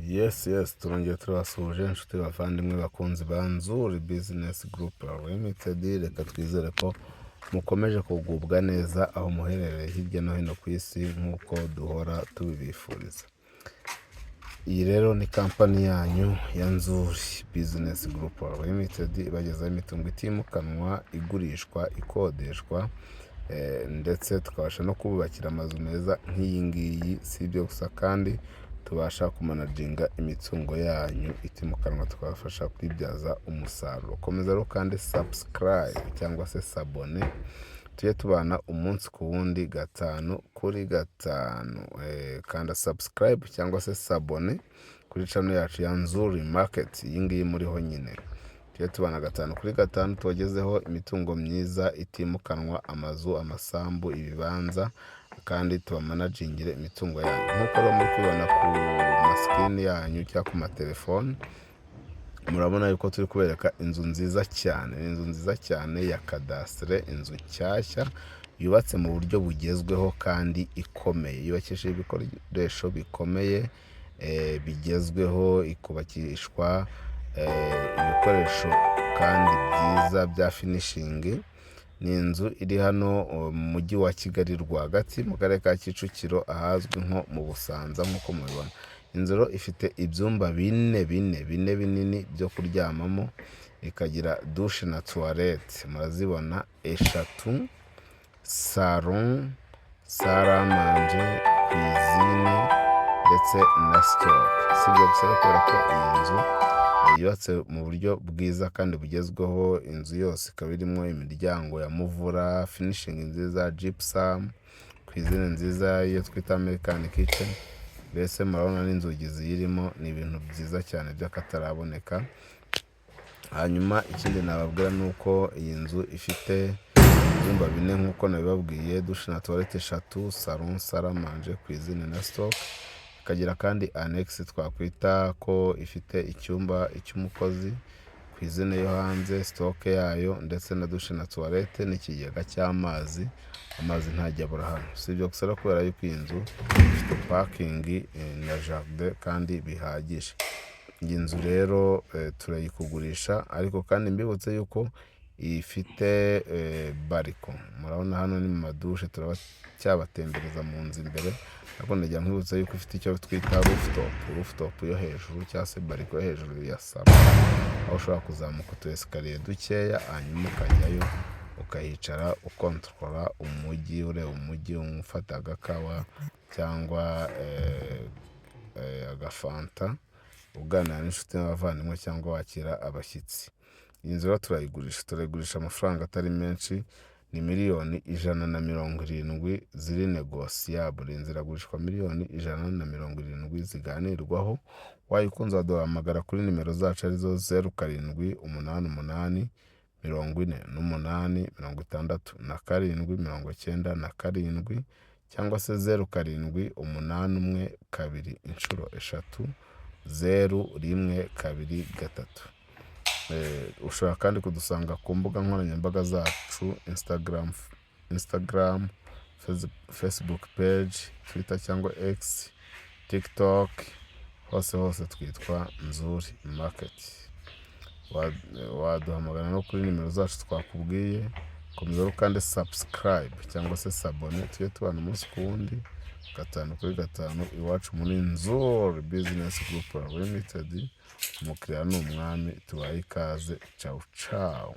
Yes, turongeye turabasuhuje, inshuti, bavandimwe, bakunzi ba Nzuri Business Group Limited. Reka twizere ko mukomeje kugubwa neza aho muherereye hirya no hino ku isi, nk'uko duhora tubibifuriza. Iyi rero ni kampani yanyu ya Nzuri Business Group Limited, ibagezaho imitungo itimukanwa igurishwa, ikodeshwa, ndetse tukabasha no kububakira amazu meza nk'iyi ngiyi. Si ibyo gusa kandi, tubasha kumanaginga imitungo yanyu itimukanwa, tukabafasha kuyibyaza umusaruro. Komeza rero kandi subscribe cyangwa se s'abonner, tujye tubana umunsi ku wundi, gatanu kuri gatanu. Kanda subscribe cyangwa se s'abonner kuri channel yacu ya Nzuri Market, iyi ngiyi muriho nyine. Tujye tubana gatanu kuri gatanu, tubagezeho imitungo myiza itimukanwa, amazu, amasambu, ibibanza, kandi tubamanagingire imitungo yanyu. Nk'uko rero muri kubibona ku ma screen yanyu cyangwa ku matelefoni, murabona yuko turi kubereka inzu nziza cyane. Ni inzu nziza cyane ya cadastre, inzu nshyashya yubatse mu buryo bugezweho kandi ikomeye, yubakishije ibikoresho bikomeye, bigezweho, ikubakishwa ibikoresho kandi byiza bya finishing. Ni inzu iri hano mu mujyi wa Kigali rwagati, mu karere ka Kicukiro, ahazwi nko mu Busanza. Nk'uko mubibona, inzu rero ifite ibyumba bine bine bine binini byo kuryamamo, ikagira douche na toilette murazibona eshatu, salon, salle à manger, cuisine ndetse na stock. Si ibyo gusa rero, kubera ko iyi nzu yubatse mu buryo bwiza kandi bugezweho, inzu yose ikaba irimo imiryango ya muvura, finishing nziza, gypsum, cuisine nziza, iyo twita American kitchen. Mbese murabona n'inzugi ziyirimo, ni ibintu byiza cyane by'akataraboneka. Hanyuma ikindi nababwira ni uko iyi nzu ifite ibyumba bine nk'uko nabibabwiye, douche na toilette eshatu, salon, salle à manger, cuisine na stock. Ikagira kandi annexe, twakwita ko ifite icyumba cy'umukozi, cuisine yo hanze, stock yayo, ndetse na douche na toilette n'ikigega cy'amazi. Amazi ntajya abura hano. Si ibyo gusa rero, kubera yuko iyi nzu ifite parking na jardin kandi bihagije. Iyi nzu rero turayikugurisha, ariko kandi mbibutse yuko ifite balcon. Murabona hano ni mu ma douche, turacyabatembereza mu nzu imbere, ariko ndagira nkwibutsa yuko ifite icyo twita rooftop, rooftop yo hejuru cyangwa se balcon yo hejuru ya salon, aho ushobora kuzamuka utu escalier dukeya, hanyuma ukajyayo ukahicara, ukontorora umujyi, ureba umujyi, ufata agakawa cyangwa agafanta, uganira n'inshuti n'abavandimwe cyangwa wakira abashyitsi. Iyi nzu rero turayigurisha, turayigurisha amafaranga atari menshi, ni 170,000,000 ziri négociable. Inzu iragurishwa 170,000,000 ziganirwaho. Wayikunze waduhamagara kuri nimero zacu, arizo 0788486797, cyangwa se 078113300123. Ushobora kandi kudusanga ku mbuga nkoranyambaga zacu: Instagram, Facebook page, Twitter cyangwa X, TikTok, hose hose twitwa Nzuri Market. Waduhamagara no kuri nimero zacu twakubwiye. Komeza kandi subscribe cyangwa se s'abonner, tujye tubana umunsi ku wundi, gatanu kuri gatanu, iwacu muri Nzuri Business Group Limited. Umukiriya ni umwami. Tubahe ikaze. Cawu cawu.